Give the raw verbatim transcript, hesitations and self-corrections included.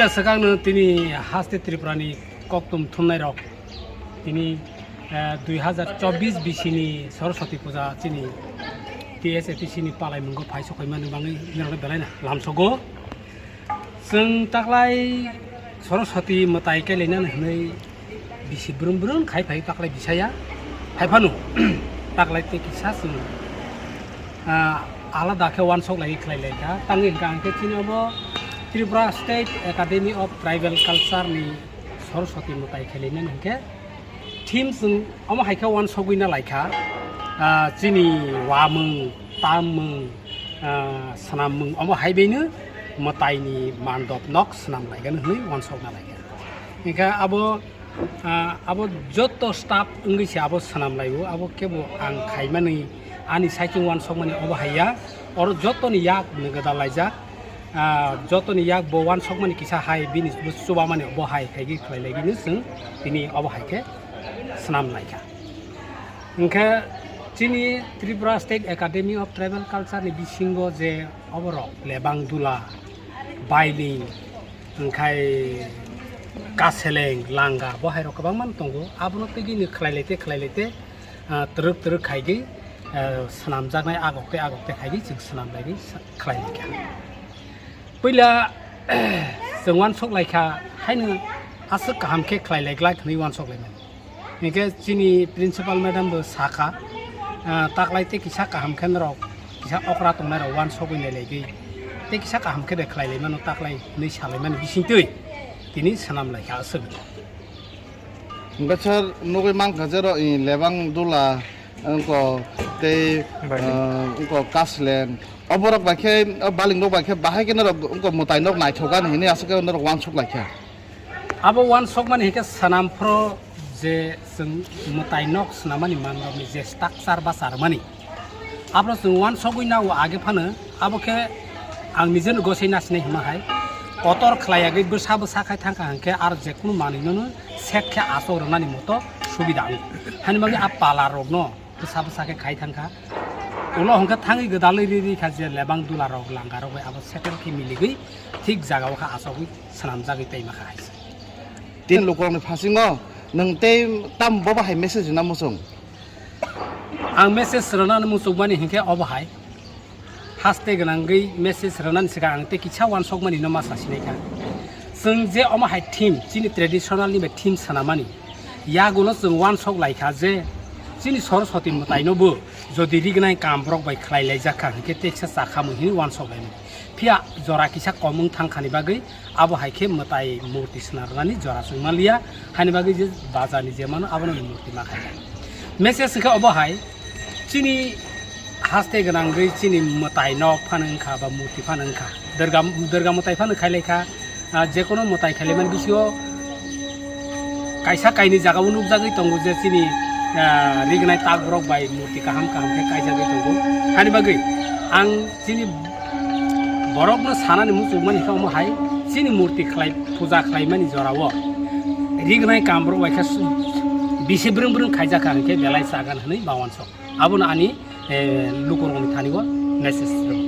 Swkangno tini haste Tripurani koktum thumnairok tini, eh, dui hazar chobbish bisini Saraswati puja chini T S A T C ni palai mungo phai sokhaimani bagwi norokno belaino lamsogo. Chwng taklai Saraswati mwtai kailainani hwnwi bisi brum brum khai phai taklai bisaya. Hai phano taklai tei kisa chwng, ah, alada khe wansok lai khlai lai kha. Tangwi hwnkha hwnkhe chini obo Tripura State Academy of Tribal Culture ni Saraswati mwtai kailainani hwnkhe theme chwng omo hai khe wansogwi na lai kha, ah, chini wamwng, tammwng, ah, swnammwng omo hai baino mwtaini mandop nok swnam lai gano hwnwi wansokna lai kha. Hwnkhe abo, ah, abo joto staff wngwi se abo swnam lai o, abo kebo ang khaimani ani saichung wansokmani obo hai ya, oro jotoni yak gwdal laijak. Ah, jotoni yak bo wansokmani kisa hai, bini bo chubamani bo hai khaigwi khlai laigwino chwng tini obo hai khe swnam lai kha. Hwnkhe chini Tripura State Academy of Tribal Culture ni bisingo je oborok lebang dula, bailing, hwnkhe kaseleng, langa bo hairok kwbangma tongo. Abono twigwino khlai lai te khlai lai te, ah, twrwk twrwk khaigwi, ah, swnamjaknai agok tei agok tei khaigwi chwng swnam laigwi sa-, khlai lai kha. Puila chwng wansok lai kha, haino aswk kaham khe khlai lai glak hwnwi wansok lai mano. Hinkhe chini principal madam bo sa kha, ah, taklai tei kisa kaham khe norok kisa okra tongnai rok wansogwi nai lai gwi tei kisa kaham khe de khlai lai mano taklai hwnwi sa lai mani bising twi tini swnam lai kha aswk. Hwnkhe sir, nugwi mankha je oro, i, lebang dula, wngko tei, Baling. Ah, wngko kasleng. Oborok bai khe, o baling rok bai khe bahai khe norok wngko mwtai nok naithok ani hinwi aswk khe norok wansuk lai kha. Abo wansokmani hinkhe swnam phro je chwng mwtai nok swnamani manrokni je structure bacharmani. Abo chwng wansogwi nao age phano, abo khe ang nijeno gosai nasinai hwnma hai. Kotor khlai yagwi bwsa bwsa khai thangkha hwnkhe aro jekunu manwinono set khe asok rwnani moto subida wngo. Hani bagwi a pala rokno bwsa bwsa khe khai thangkha. Ulo hwnkhe thangwi gwdalwi ri ri kha je lebang dula rok langa rok bai abo settle khe miligwi thik jaga o kha asogwi swnamjagwi tei ma kha hai se. Tin lukurokni phasingo nwng tei tam bobo hai message rwna muchung? Ang message rwnani muchungmani hinkhe obo hai, haste gwnangwi message rwnani swkang ang tei kisa wansokmani no ma sasinai kha. Chwng je omo hai theme, chini traditional ni bai theme swnamani, yaguno chwng wansok lai kha je chini Saraswati mwtai no bo jodi rignai kam borok bai khlai lai jak kha hinkhe teksa cha kha mui hinwi wansok lai mani. Phiya jora kisa kom wng thang khani bagwi abo hai khe mwtai murti swnarnani jora chwng manliya, hani bagwi je bazar ni je mano abono murti ma khaikha. Message wngkha obo hai, chini haste gwnangwi chini mwtai nok phano wngkha ba murti phano wngkha, Durga, Durga mwtai phano khailaikha, ah, jekono mwtai khailaimani bisingo kaisa kainwi jagao nukjagwi tongo je chini, ah, rignai takborok bai murti kaham kaham khe kaijagwi tongo. Hani bagwi ang chini borokno sanani muchungmani khe omo hai, chini murti khlai, puja khlaimani jorao rignai kamborok bai khe su-, bisi brwng brwng khaijakha hinkhe belai chagan hwnwi ma wansok. Abono ani, eh, lukurokni thani o message.